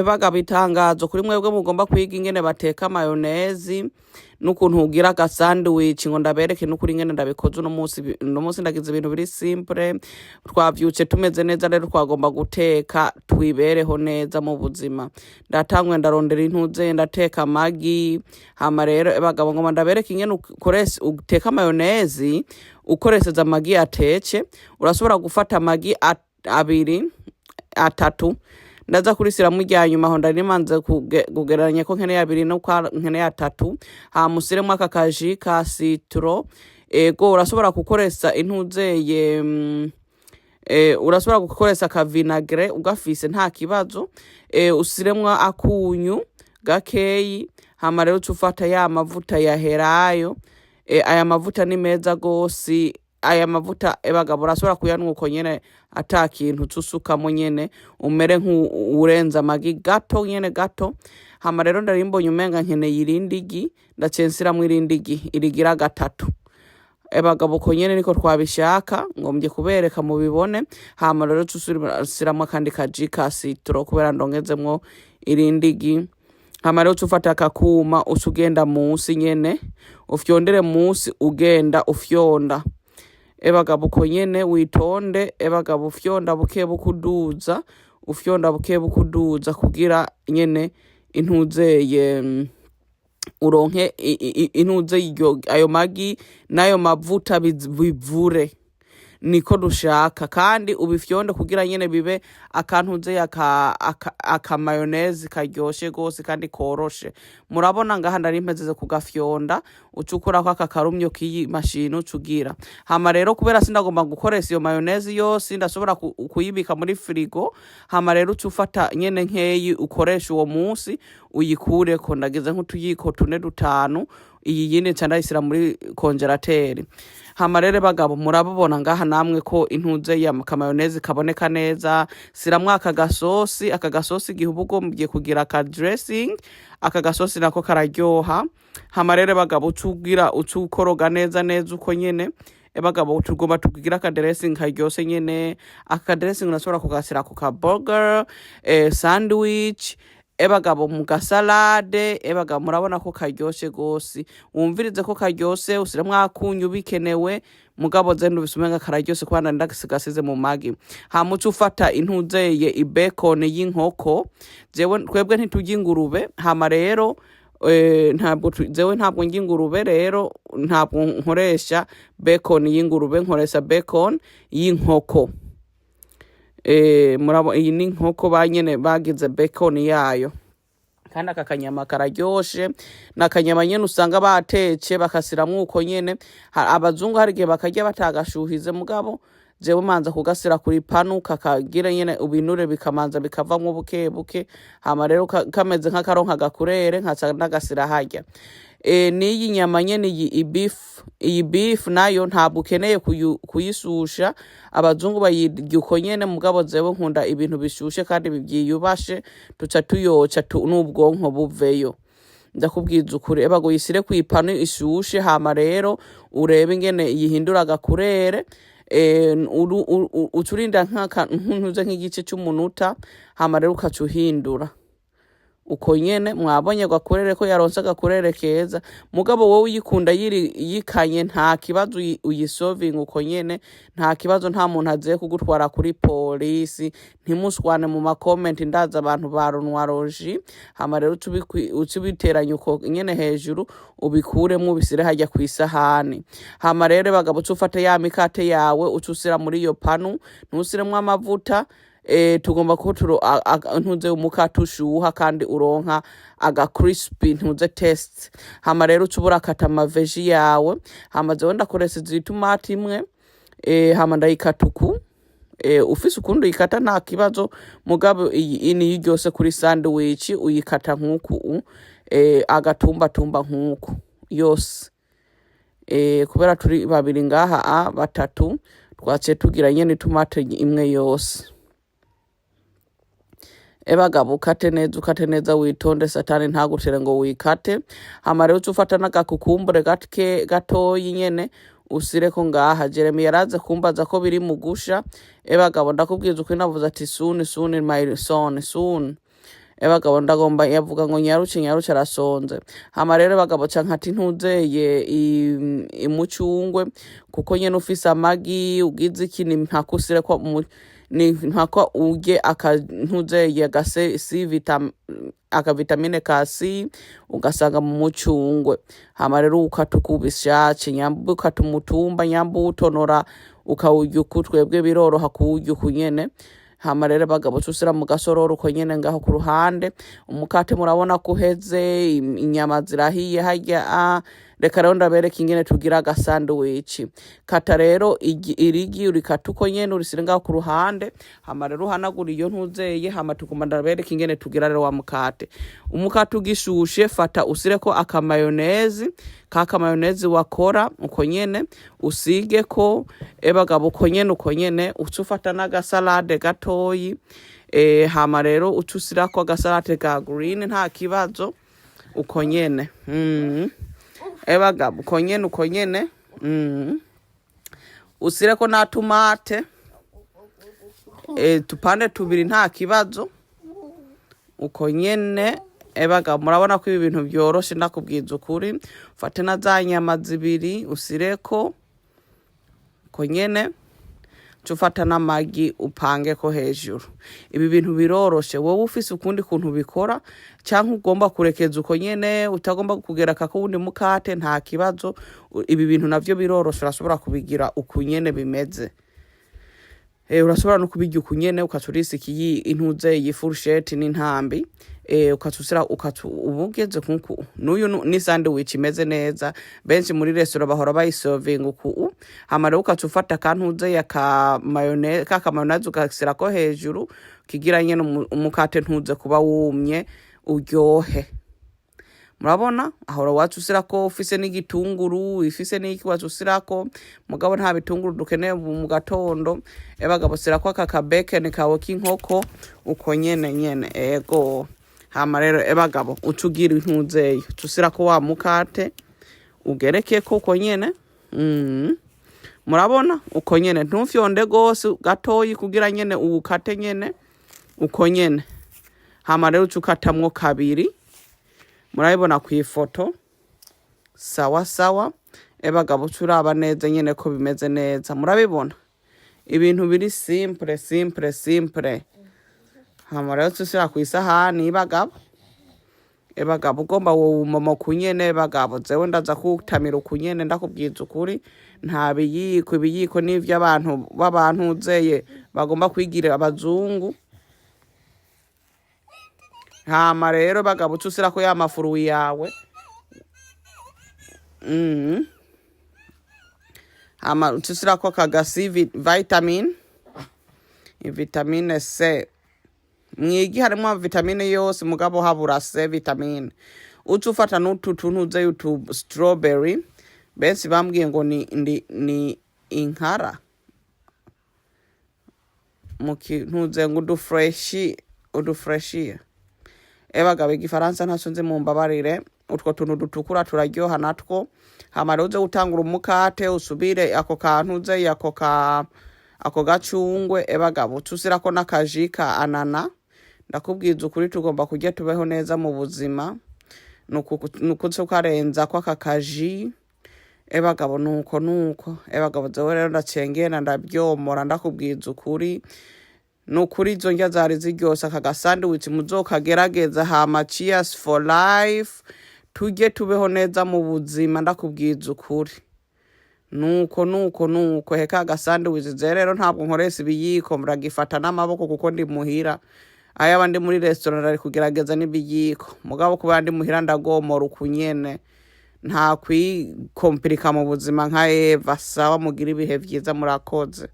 Bagabo, itangazo kuri mwebwe mugomba kwiga ingene bateka mayonezi n'ukuntu ugira aga sandwich, ngo ndabereke n'ukuri ingene ndabikoze uno munsi. Uno munsi ndagize ibintu biri simple. Twavyutse tumeze neza, rero twagomba guteka twibereho neza mu buzima. Ndatangwe ndarondera intuze, ndateka amagi. Hama rero, bagabo, ngoma ndabereke ingene ukoresha uteka mayonezi ukoresheje amagi atetse. Urashobora gufata amagi abiri, atatu, ndaza kurisiramwo irya nyuma. Aho ndari manze kugereranya ko nkeneye abiri no kwa nkeneye atatu. Hama usiremwo aka ka jus ka citron. Ego, urashobora gukoresha intuzeye, urashobora gukoresha ka vinaigre ugafise, nta kibazo. Usiremwo akunyu gakeyi. Hama rero uca ufata ya mavuta ya herayo. Aya mavuta ni meza gose. Aya mavuta, bagabo, urashobora kuyanywa uko nyene, ata kintu uca usukamo nyene, umere nk'urenza amagi gato nyene gato. Hama rero ndari mbonye umenga nkeneye irindi gi, ndaciye nsiramwo irindi gi irigira gatatu. Bagabo, uko nyene niko twabishaka, ngombye kubereka mubibone. Hama rero uca usiramwo akandi ka jus ka citron kubera ndongezemwo irindi gi. Hama rero uca ufata akakuma, uca ugenda musi nyene, ufyondere musi, ugenda ufyonda. Bagabo, uko nyene witonde. Bagabo, ufyonda buke buke, uduza, ufyonda buke buke, uduza, kugira nyene intuzeye uronke intuze iryo ayo magi n'ayo mavuta bivure. Niko dushaka, kandi ubifyonde kugira nyene bibe akantuze aka mayonnaise karyoshe gose kandi koroshe. Murabona ngaha ndari mpezeze kugafyonda. Uca ukurako aka karumyo k'iyi mashini, uca ugira. Hama rero, kubera sindagomba gukoresha iyo mayonnaise yose, ndashobora kuyibika muri frigo. Hama rero uca ufata nyene nkeyi ukoresha uwo munsi, uyikureko. Ndagize nk'utuyiko tune, dutanu, iyi yindi nca ndayisira muri congélateur. Hama rero, bagabo, murabibona ngaha namwe ko intuze ya kamayoneze kaboneka neza. Siramwo aka gasosi. Aka gasosi, igihe uba ugombye kugira aka dressing, aka gasosi nako kararyoha. Hama rero, bagabo, uca ugira, uca ukoroga neza neza uko nyene. Bagabo, tugomba tukugira aka dressing karyoshe nyene. Aka ka dressing urashobora kugasira ku ka burger, sandwich, bagabo, mu gasalade. Bagabo, murabona ko karyoshe gose. Wumvirize ko karyoshe, usiremwo akunyu bikenewe. Mugabo ze ndubise umenga kararyoshe kubana ndasigasize mu magi. Hama uca ufata intuzeye i bacon y'inkoko. Jewe, twebwe ntiturya ingurube. Hama rero ntabwo jewe ntabwo ndya ingurube, rero ntabwo nkoresha bacon y'ingurube, nkoresha bacon y'inkoko. Murabo, iyi ni inkoko banyene bagize bacon yayo. Kandi aka kanyama kararyoshe. Ni akanyama nyene usanga batetse bakasiramwo uko nyene. Abazungu hari igihe bakarya batagashuhize, mugabo jewe manza kugasira kuri panu kakagira nyene ubinure, bikamanza bikavamwo buke buke. Hama rero kameze nk'akaronka gakurere, nkaca ndagasira harya. N'iyi nyama nyene, iyi beef, iyi beef nayo ntabwo ukeneye kuyisusha. Abazungu bayirya uko nyene, mugabo jewe nkunda ibintu bishushe kandi byiyubashe. Tuca tuyoca n'ubwonko buveyo. Ndakubwiza ukuri, eba uyisire kw'ipanu ishushe. Hama rero urebe ingene yihindura agakurere. Uca urinda ntuze nk'igice c'umunota. Hama rero ukaca uhindura uko nyene. Mwabonye gakurere ko yaronse agakurere keza. Mugabo wowe uyikunda yiri yikanye, nta kibazo, uyisovinga uko nyene, nta kibazo. Nta muntu aziye kugutwara kuri polisi. Ntimuswane mu ma comments, ndaza abantu baronwa roji. Hama rero uca ubiteranya uko nyene hejuru, ubikuremwo, ubisire harya kw'isahani. Hama rero, bagabo, uca ufata ya mikate yawe, uca usira muri iyo panu, ntusiremwo amavuta. Tugomba ko turo ntuze umukate ushuha kandi uronka aga crispy ntuze taste. Hama rero uca uburakata ama veggies yawe. Hama jewe ndakoresheje itomati imwe. Hama ndayikata uku. Ufise ukundi uyikata, nta kibazo, mugabo iyi niyo iryose kuri sandwich. Uyikata nk'uku, agatumbatumba nk'uku yose. Kubera turi babiri ngaha, a batatu, twaciye tugira nyene itomate imwe yose. Ebagabo, ukate neza, ukate neza, witonde, satani ntagutere ngo wikate. Hama rero uca ufata n'agakukumbure gake gatoyi nyene, usireko ngaha. Jeremy yaraze kumbaza ko biri mu gusha. Ebagabo, ndakubwiza ukuri, navuze ati: "Soon, soon, my son, soon." Ebagabo, ndagomba yavuga ngo nyaruce nyaruce, arasonze. Hama rero bagabo, ca nkati ntuzeye imucungwe, kuko nyene ufise amagi ugize iki, ni mpaka usireko ni mpaka urye akantuzeye agase C akavitamine ka C ugasanga mu mucungwe. Hama rero ukata uko ubishatse, nyamba ukata umutumba, nyamba uwutonora ukawurya uku, twebwe biroroha kuwurya uku nyene. Hama rero bagabo, usira mu gasorori uko nyene ngaho ku ruhande. Umukate murabona ko uheze, inyama zirahiye harya. Reka rero ndabereka ingene tugira agasanduwici. Kata rero irigi, urikata uko nyene, urisire ngaho ku ruhande. Hama rero uhanagura iyo ntuzeye. Hama tuguma ndabereka ingene tugira rero wa mukate. Umukate ugishushe, fata usireko akamayonezi, ka kamayonezi wakora uko nyene, usigeko ebagabo uko nyene, uko nyene. Uca ufata n'agasalade gatoyi. Hama rero uca usirako agasalade ka green, nta kibazo, uko nyene. Ebagabo, uko nyene, uko nyene. Usireko na tomate tupande tubiri, nta kibazo, uko nyene. Ebagabo, murabona ko ibi bintu byoroshe, ndakubwiza ukuri. Ufate na za nyama zibiri usireko uko nyene, uca ufata n'amagi upangeko hejuru. Ibi bintu biroroshe. Wowe ufise ukundi kuntu ubikora, canke ugomba kurekeza uko nyene, utagomba kugereka ko wundi mukate, nta kibazo. Ibi bintu navyo biroroshe, urashobora kubigira uku nyene bimeze. Urashobora no kubirya uku nyene, ukaca urisika iyi intuze, iyi fourchette n'intambi, ukaca usira, ukaca uba ugeze nkuku. N'uyu ni sandwich imeze neza, benshi muri restaurant bahora bayiservinga uku. Hama rero ukaca ufata akantuze ya ka mayonnaise, ka kamayonnaise, ugasirako hejuru kigira nyene umukate ntuze kuba wumye, uryohe. Murabona ahora wacu usirako, ufise n'igitunguru, ifise n'iki, wacu usirako. Mugabo nta bitunguru dukeneye mu gatondo. Ebagabo, sirako aka kabekeni kawe k'inkoko uko nyene nyene. Ego. Hama rero ebagabo, uca ugira intuzeyo, uca usirako wa mukate, ugerekeko uko nyene. Murabona uko nyene, ntufyonde gose, gatoyi kugira nyene uwukate nyene uko nyene. Hama rero uca ukatamwo kabiri, murabibona ku ifoto. Sawa sawa. Ebagabo, uca uraba neza nyene ko bimeze neza. Murabibona, ibintu biri simple, simple, simple. Hama rero uca ushira kw'isahani. Bagabo, ebagabo, ugomba wowumoma kunyene. Bagabo, jewe ndaza kuwutamira ukunyene, ndakubwiza ukuri. Nta biyiko, ibiyiko n'ivy'abantu b'abantuzeye bagomba kwigira abazungu. Hama rero bagabo, uca usirako ya ma fruits yawe. Hama uca usirako akagasi vitamin, vitamine C. Mwigi harimwo vitamine yose, mugabo habura C vitamine. Uca ufata n'utu tuntuze, utu strawberry, benshi bambwiye ngo ni inkara mu kintuze, ngo udufreshi, udufreshiya. Ebagabo, igifaransa ntaco nzi, mumbabarire. Utwo tuntu dutukura turaryoha natwo. Hama rero uze gutangura umukate, usubire ako kantu uze, ako gacungwe. Ebagabo, tusirako n'akaji ka anana. Ndakubwiza ukuri, tugomba kurya tubeho neza mu buzima. Nukuza ukarenzako aka kaji. Ebagabo, nuko nuko. Ebagabo, jewe rero ndacengena, ndavyomora, ndakubwiza ukuri. Nukuri izo ndya zari ziryoshe. Aka gasandwich muzokagerageza. Hama cheers for life, turye tubeho neza mu buzima, ndakubwiza ukuri. Nuko nuko nuko. Heka agasandwich. Je rero ntabwo nkoresha ibiyiko, muragifata n'amaboko kuko ndi muhira. Ayaba ndi muri restaurant nari kugerageza n'ibiyiko, mugabo kubera ndi muhira ndagomora ukunyene. Nta kwikompirika mu buzima nka Eva. Sawa, mugira ibihe vyiza, murakoze.